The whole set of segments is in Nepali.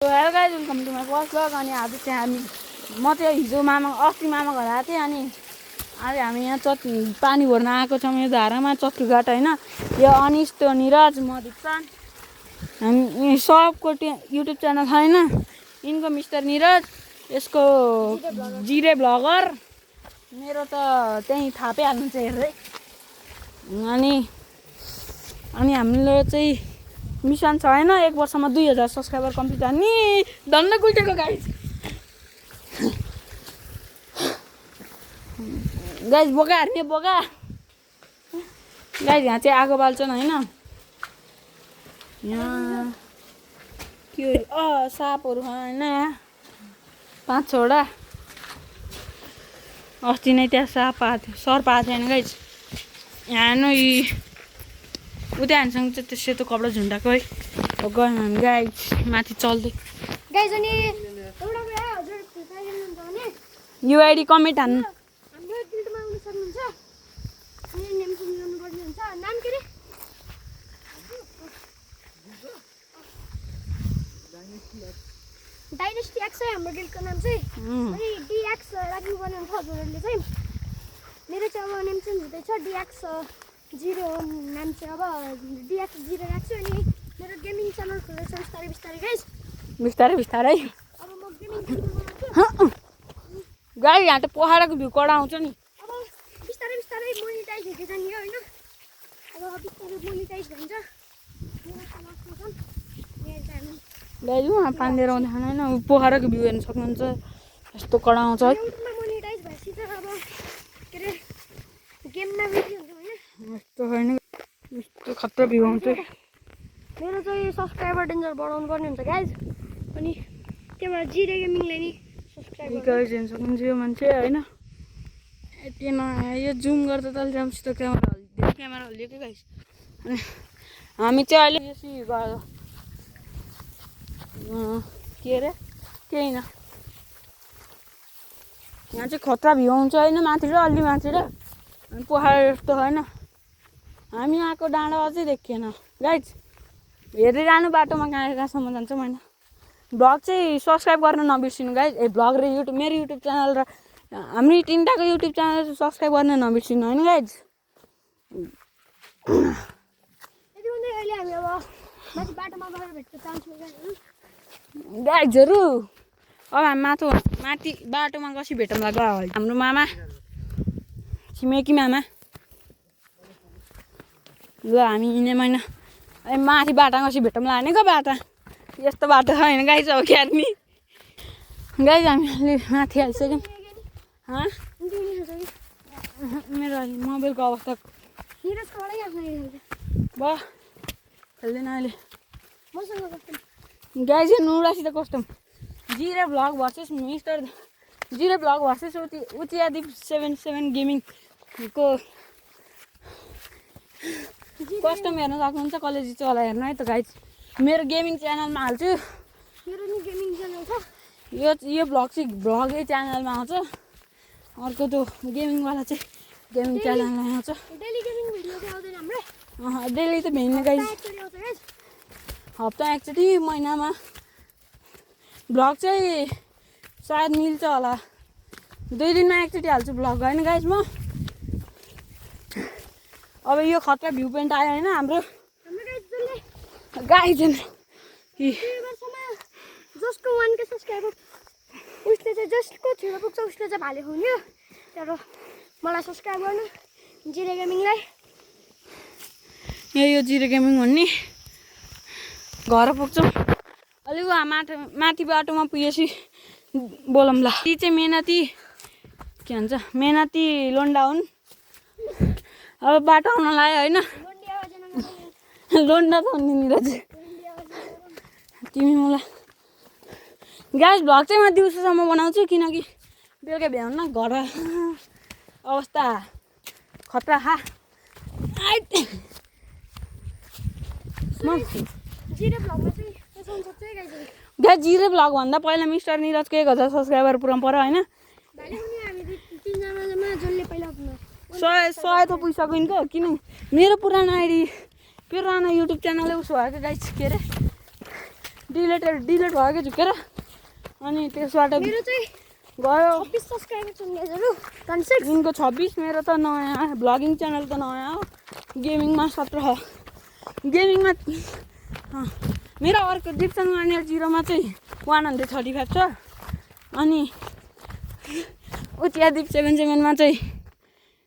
Hello guys welcome to my first vlog. अनि आज चाहिँ म चाहिँ हिजो अस्ति मामा घर आएको थिएँ। अनि आज हामी यहाँ पानी भर्न आएको छौँ यो धारामा चत्रुघाट होइन। यो अनिश त्यो निरज म दिप्सान हामी सबको युट्युब च्यानल छ होइन। यिनको मिस्टर निरज, यसको जिरे ब्लगर, मेरो त त्यहीँ थापै हाल्नुहुन्छ हेर्दै। अनि हामीले चाहिँ मिसन छ होइन, 1 वर्षमा 2000 सब्सक्राइबर कम्प्लिट हान्ने। धन्न गुल्टेको गाइज बोका हार्ने बोका गाइज। यहाँ चाहिँ आगो बाल्छन् होइन। यहाँ के सापहरू होइन, यहाँ 5-6वटा। अस्ति नै त्यहाँ साप आएको थियो, सर्प आएको थियो होइन गाइज। यहाँ न उता हामीसँग चाहिँ त्यो सेतो कपडा झुन्डाएको है। गयौँ हामी गाइज माथि चल्दै गाइज। अनि एउटा कुरा हजुर हुन्छ भने युआइडी कमेन्ट हान्नु। हाम्रो गिल्डमा आउन सक्नुहुन्छ। अनि नेम चेन्ज गर्नुपर्ने हुन्छ। नाम के रे? डाइनेस्टी एक्स है हाम्रो गिल्डको नाम चाहिँ। अनि डिएक्स राख्नुपर्ने हुन्छ हजुरहरूले चाहिँ। मेरो चाहिँ अब नेम चेन्ज हुँदैछ, डिएक्स 0 नाम चाहिँ अब डिएक्स 0 राख्छु। अनि मेरो गेमिङ च्यानल खोल्दैछ बिस्तारै बिस्तारै गाइज, बिस्तारै। अब म गेमिङ च्यानल बनाउँछु गाई। यहाँ त पोखराको भ्यू कडा आउँछ नि। अब बिस्तारै बिस्तारै मोनिटाइज हुँदै जाने हो होइन। अब बिस्तारै मोनिटाइज हुन्छ। गाई उहाँ पानी लिएर आउँदा खाना होइन, पोखराको भ्यू हेर्न सक्नुहुन्छ। यस्तो कडा आउँछ है। युट्युबमा मोनिटाइज भएपछि त अब के अरे गेममा भिडियो हुन्छ होइन। यस्तो होइन, यस्तो खतरा भ्यू आउँछ। मेरो चाहिँ सब्सक्राइबर डेन्जर बढाउनु पर्ने हुन्छ गाइज। अनि त्यही भएर जिरे गेमिङलाई नि सब्सक्राइब गाइज हेर्न सक्नुहुन्छ यो मान्छे होइन। यति यो जुम गर्दा त राम्रोसित क्यामेरा हल्लियो कि गाइज। अनि हामी चाहिँ अहिले बेसी गयो के अरे केही न। यहाँ चाहिँ खतरा भ्यू आउँछ होइन, माथि र अलि माथि र। अनि पोखरा जस्तो होइन। हामी आएको डाँडा अझै देखिएन गाइज। हेर्दै जानु बाटोमा कहाँसम्म जान्छौँ होइन। भ्लग चाहिँ सब्सक्राइब गर्न नबिर्सिनु गाइज। भ्लग र युट्युब, मेरो युट्युब च्यानल र हामी तिनवटाको युट्युब च्यानल सब्सक्राइब गर्न नबिर्सिनु होइन गाइज। यति भन्दै अहिले हामी अब माथि बाटोमा गएर भेट्न चाहन्छौँ गाइजहरू। अब हामी माथि बाटोमा कसी भेटौँला गयो हाम्रो मामा, छिमेकी मामा। ल हामी यिनै महिना माथि बाटा कसी भेटौँला भनेको। बाटा यस्तो बाटो छ होइन गाइज। अब क्यार्नी गाइज हामी अलि माथि आइसक्यौँ। मेरो अहिले मोबाइलको अवस्था भयो, खेल्दैन अहिले गाइज। नुरासित कस्तो जिरे ब्लग भर्सेस मिस्टर जिरे ब्लग भर्सेस उचियादीप 77 गेमिङको कस्टम हेर्न सक्नुहुन्छ। कलेजी चला हेर्नु है त गाइज। मेरो गेमिङ च्यानलमा हाल्छु। मेरो नि गेमिङ च्यानल छ। यो ब्लग चाहिँ ब्लगै च्यानलमा आउँछ। अर्को त्यो गेमिङवाला चाहिँ गेमिङ च्यानलमा आउँछ। डेली गेमिङ भिडियो चाहिँ आउँदैन हाम्रो। डेली त भ्याइन्न गाइज। हप्ता एकचोटि, महिनामा। ब्लग चाहिँ सायद मिल्छ होला, 2 दिनमा एकचोटि हाल्छु ब्लग होइन गाइज म। अब यो खतरा भ्यू पोइन्ट आयो होइन हाम्रो गाइज। जसको 1K सब्सक्राइबर उसले चाहिँ जसको छिटो पुग्छ उसले चाहिँ भाले खुन्यो। तर मलाई सब्सक्राइब गर्नु जिरे गेमिङलाई। यो जिरे गेमिङ भन्ने घर पुग्छौँ अलिक माथि बाटोमा पुगेपछि बोलौँला। ती चाहिँ मेहनती के भन्छ, मेहनती लोन्डा हुन्। अब बाटो आउन लाग्यो होइन। लोन्डा त हुने निरज तिमी मलाई। ग्यास भ्लग चाहिँ म दिउँसोसम्म बनाउँछु, किनकि बेलुका भ्याउन्न। घर अवस्था खतरा गाइस। जिरे ब्लग भन्दा पहिला मिस्टर निरजको 1000 सब्सक्राइबर पुऱ्याउनु पर्यो होइन। 100 त पुगिसक्यो नि। किन मेरो पुरानो आइडी, पुरानो युट्युब च्यानलै उसो भयो क्या गाइस। के अरे डिलिट भयो कि झुकेर अनि त्यसबाट मेरो चाहिँ गयो 26 सब्स्क्राइबर छन् गाइजहरु 26 उनको 26 मेरो त नयाँ ब्लगिङ च्यानल त नयाँ हो गेमिङमा 17 गेमिङमा मेरो अर्को दिपसँग अनि 0मा चाहिँ 135 छ अनि उचिया दिप 77 मा चाहिँ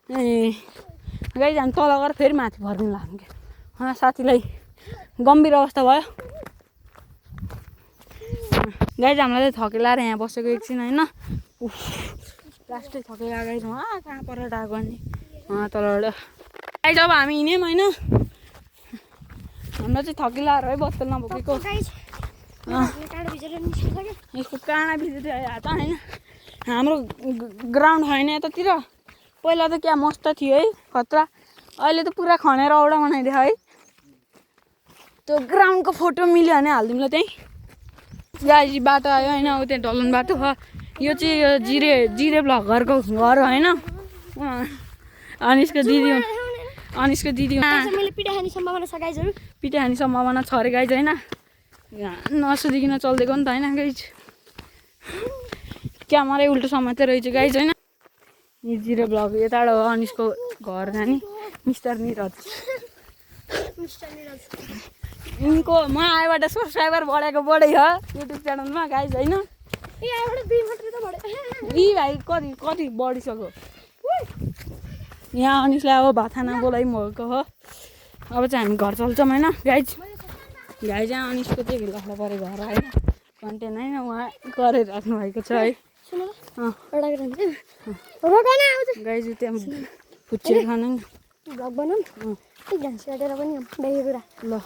गाइज हामी तल गएर फेरि माथि भर्नु लाग्यौँ क्या साथीलाई गम्भीर अवस्था भयो गाइज हामीलाई चाहिँ थकेलाएर यहाँ बसेको एकछिन होइन लास्टै थकेला गाइज कहाँ पर आएको अनि तलबाट गाइज अब हामी हिँड्यौँ होइन हामीलाई चाहिँ थकेलाएर है बत्तल नभोकेको यसको काँडा भिजेर आयो त होइन हाम्रो ग्राउन्ड छैन यतातिर पहिला त क्या मस्त थियो है खतरा अहिले त पुरा खनेर औडा बनाइदियो है त्यो ग्राउन्डको फोटो मिल्यो भने हालिदिउँला त्यहीँ गाई बाटो आयो होइन ऊ त्यहाँ ढलन बाटो हो यो चाहिँ यो जिरे ब्लगरको घर होइन अनिसको दिदी मैले पिटा खाने सम्भावना छ गाइजहरु पिटा खाने सम्भावना छ अरे गाइज होइन नसुधिकन चल्दिएको नि त होइन गाइज क्यामेरै उल्टो समातेर रहेछ गाइज होइन यो जिरे ब्लग यताबाट हो अनिसको घर जाने मिस्टर निरज यिनको म आएबाट सब्सक्राइबर बढ्यो हो युट्युब च्यानलमा गाइज होइन यी भाइ कति बढिसक्यो यहाँ अनिसलाई अब भात खाना बोलाइरहेको हो अब चाहिँ हामी घर चल्छौँ होइन गाइज यहाँ अनिसको चाहिँ लफडा परे घर होइन कन्टेन्ट होइन उहाँ गरेर राख्नु भएको छ है गाइज त्यहाँ फुच्चे खानु ल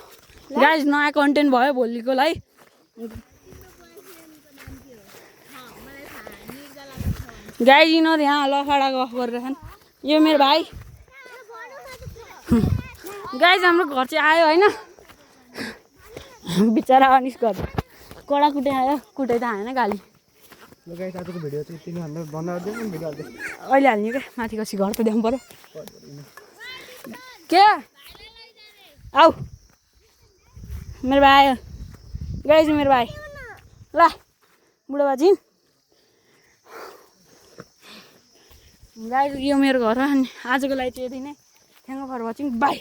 गाइज नयाँ कन्टेन्ट भयो भोलिकोलाई गाइज यिनीहरू यहाँ लफाडा गफ गरिरहेछन् यो मेरो भाइ गाइज हाम्रो घर चाहिँ आयो होइन बिचरा अनिस घर कडा कुटे आयो कुटे त आएन गाली अहिले हाल्ने क्या माथि कसी घर त देखाउनु पऱ्यो के आऊ मेरो भाइ आयो गाइज मेरो भाइ ल बुढो बाजी गाइज यो मेरो घर हो अनि आजको लागि चाहिँ यति नै थ्याङ्क फर वाचिङ बाई